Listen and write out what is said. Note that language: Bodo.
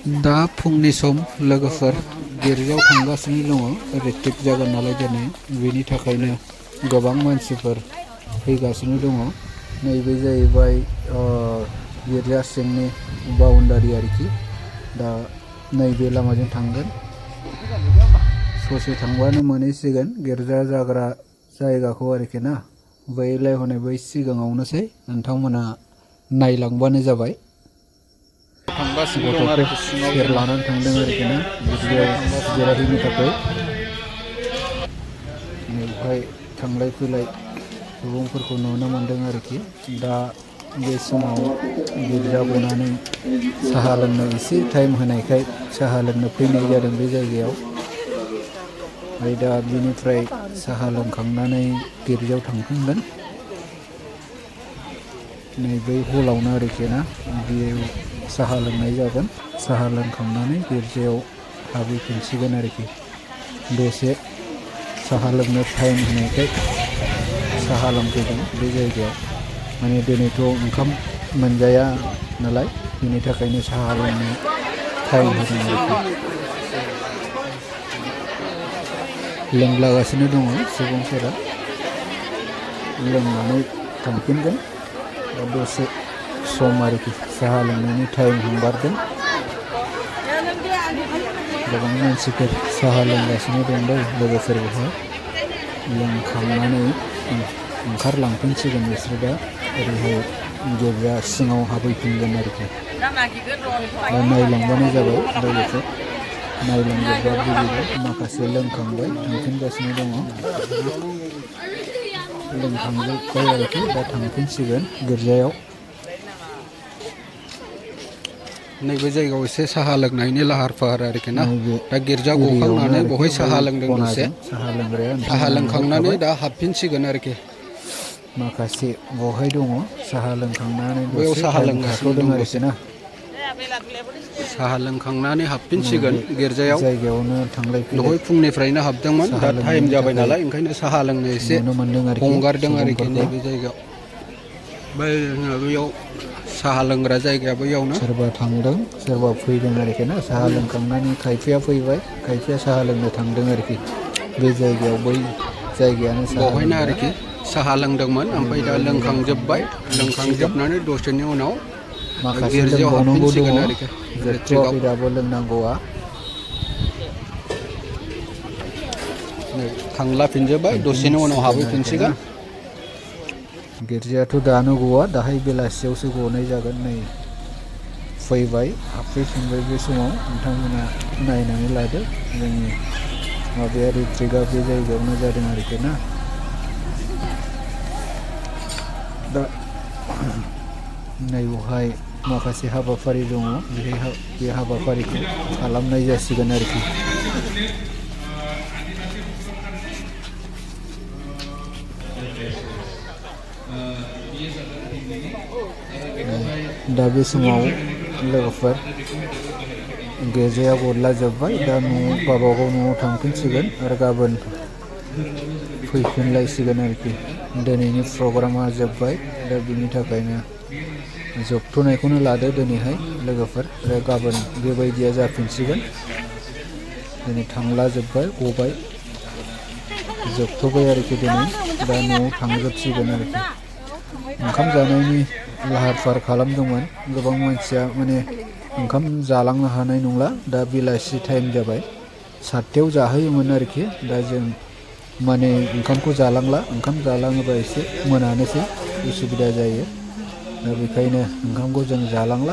दा फुंनि सम लोगोफोर गिर्जायाव थांगासिनो दङ रिट्रिट जागोन नालाय दिनै बेनि थाखायनो गोबां मानसिफोर फैगासिनो दङ। नैबे जाहैबाय गिर्जा सिंनि बाउन्डारि आरोखि। दा नैबे लामाजों थांगोन ससे थांबानो मोनहैसिगोन गिर्जा जाग्रा जायगाखौ आरोखि ना। बैलाय हनै बै सिगाङावनोसै नोंथांमोना नायलांबानो जाबाय। गथ'फोर सेर लानानै थांदों आरोखि ना गिर्जायाव जिरायहैनो थाखाय। बेवहाय थांलाय फैलाय सुबुंफोरखौ नुनो मोनदों आरोखि। दा बे समाव गिर्जा गनानै साहा लोंनो एसे टाइम होनायखाय साहा लोंनो फैनाय जादों बे जायगायाव। ओमफ्राय दा बिनिफ्राय साहा लोंखांनानै गिर्जायाव थांफिनगोन। नैबे हलावनो आरोखि ना बेयाव साहा लोंनाय जागोन। साहा लोंखांनानै गिर्जायाव हाबहैफिनसिगोन आरोखि। दसे साहा लोंनो टाइम होनायखाय साहा लोंफैदों बे जायगायाव। माने दिनैथ' ओंखाम मोनजाया नालाय बेनि थाखायनो साहा लोंनो टाइम होदों आरोखि। लोंलागासिनो दङ सुबुंफोरा। लोंनानै थांफिनगोन दसे सम आरोखि साहा लोंनायनि टाइम हगारगोन। गोबां मानसिफोर साहा लोंगासिनो दं दै लोगोफोर बेवहाय। लोंखांनानै ओंखारलांफिनसिगोन बिसोर दा ओरैहाय गिर्जा सिङाव हाबहैफिनगोन आरोखि। दा नायलांबानो जाबाय लोगोफोर। नायलांजोबबा बुजिगोन। माखासे लोंखांबाय थांफिनगासिनो दङ। लोंखांजोब्बाय आरोखि दा थांफिनसिगोन गिर्जायाव। नैबे जायगायाव एसे साहा लोंनायनि लाहार फाहार आरोखि ना। दा गिर्जा गखांनानै बहाय साहा लोंदों दसे। साहा लोंखांनानै दा हाबफिनसिगोन आरोखि। माखासे बहाय दङ साहा लोंखांनानै दसे टाइम थाथ'दों आरोखि ना। साहा लोंखांनानै हाबफिनसिगोन गिर्जायाव। जायगायावनो थांलाय फैलाय दहाय फुंनिफ्रायनो हाबदोंमोन दा टाइम जाबाय नालाय ओंखायनो साहा लोंनो एसे हंगारदों आरोखि नैबे जायगायाव। बै बैयाव साहा लोंग्रा जायगाया बैयावनो। सोरबा थांदों सोरबा फैदों आरोखि ना। साहा लोंखांनानै खायफाया फैबाय खायफाया साहा लोंनो थांदों आरोखि। बे जायगायाव बै जायगायानो बेवहायनो आरोखि साहा लोंदोंमोन। ओमफ्राय दा लोंखांजोब्बाय। लोंखांजोबनानै दसेनि उनाव गिर्जायाव हाबफिनसिगोन आरोखि। जोबथ'वाखै दाबो लोंनांगौआ। थांलाफिनजोब्बाय दसेनि उनाव हाबहैफिनसिगोन। गिर्जायाथ' दानो गवा दाहाय बेलासियावसो गनाय जागोन। नै फैबाय हाबफैफिनबाय बे समाव नोंथांमोना नायनानै लादो। जोंनि माबाया रिट्रिटआ बे जायगायावनो जादों आरोखि ना। दा नैबेवहाय माखासे हाबाफारि दङ बे हाबाफारिखौ खालामनाय जासिगोन आरोखि। दा बे समाव लोगोफोर गिर्जाया गदला जोब्बाय। दा न'आव गावबागाव न'आव थांफिनसिगोन आरो गाबोन फैफिनलायसिगोन आरोखि। दिनैनि प्रग्रामा जोब्बाय। दा बिनि थाखायनो जोबथ'नायखौनो लादो दिनैहाय लोगोफोर। आरो गाबोन बेबायदिया जाफिनसिगोन। दिनै थांला जोब्बाय गबाय जोबथ'बाय आरोखि दिनै। दा न'आव थांजोबसिगोन आरोखि। ओंखाम जानायनि लाहार फाहार खालामदोंमोन गोबां मानसिया। माने ओंखाम जालांनो हानाय नंला दा बेलासि टाइम जाबाय। 7थायाव जाहोयोमोन आरोखि। दा जों माने ओंखामखौ जालांला। ओंखाम जालाङोबा एसे मोनानोसै उसुबिदा जायो। दा बेखायनो ओंखामखौ जों जालांला।